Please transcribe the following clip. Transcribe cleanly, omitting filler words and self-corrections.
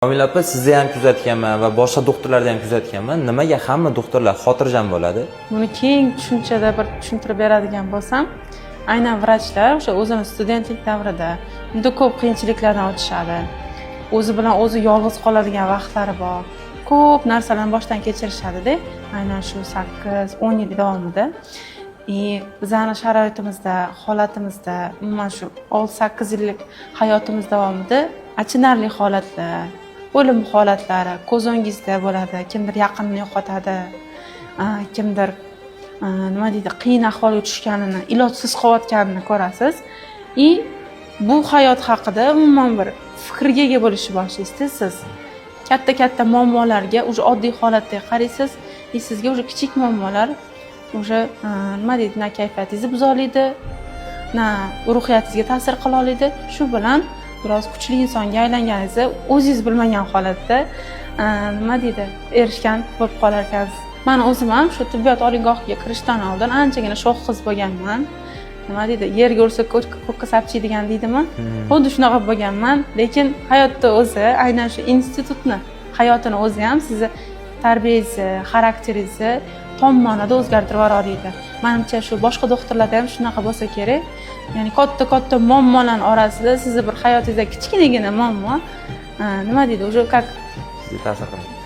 Komila opa, sizni ham kuzatganman va boshqa doktorlarni ham kuzatganman. Nimaga hamma doktorlar xotirjam bo'ladi? Buni keng tushunchada bir tushuntirib beradigan bo'lsam, aynan vrachlar o'sha o'zini studentlik davrida juda ko'p qiyinchiliklardan o'tishadi. O'zi bilan o'zi yolg'iz qoladigan vaqtlari bor. Ko'p narsalarni boshdan kechirishadida, aynan shu 8-10 yil davomida. И bizani sharoitimizda, holatimizda, umuman shu 6-8 yillik hayotimiz davomida achinarli holatlar, o'lim holatlari ko'z o'ngingizda bo'ladi. Kimdir yaqinini yo'qotadi, kimdir, nima deydi, qiyin ahvolga tushganini, ilojsiz qolayotganini ko'rasiz. И bu hayot haqida umuman bir fikrga ega bo'lishni boshlaysizda. Siz katta katta muammolarga уже oddiy holatda qaraysiz и sizga уже kichik muammolar уже, nima deydi, na kayfiyatingizni buza oladi, na ruhiyatingizga ta'sir qila oladi. Shu bilan biroz kuchli insonga aylanganingizni o'zingiz bilmagan holatda, nima deydi, erishgan bo'lib qolar ekansiz. Man o'zim ham shu tibbiyot oliygohiga kirishdan oldin anchagina sho'x qiz bo'lganman. Nima deydi, yerga ursa ko'kka sapchiydigan deydimi, xuddi shunaqa bo'lganman. Lekin hayotda o'zi, aynan shu institutni hayotini o'zi ham sizni tarbiyangizni, xarakteringizni tom ma'noda o'zgartirib yubora oladi. Manimcha, shu boshqa doktorlarda ham shunaqa bo'lsa kerak. Ya'ni katta katta muammolarni orasida sizni bir hayotingizda kichkinagina muammo, nima deydi, уже как Sizga ta'sir qiladi.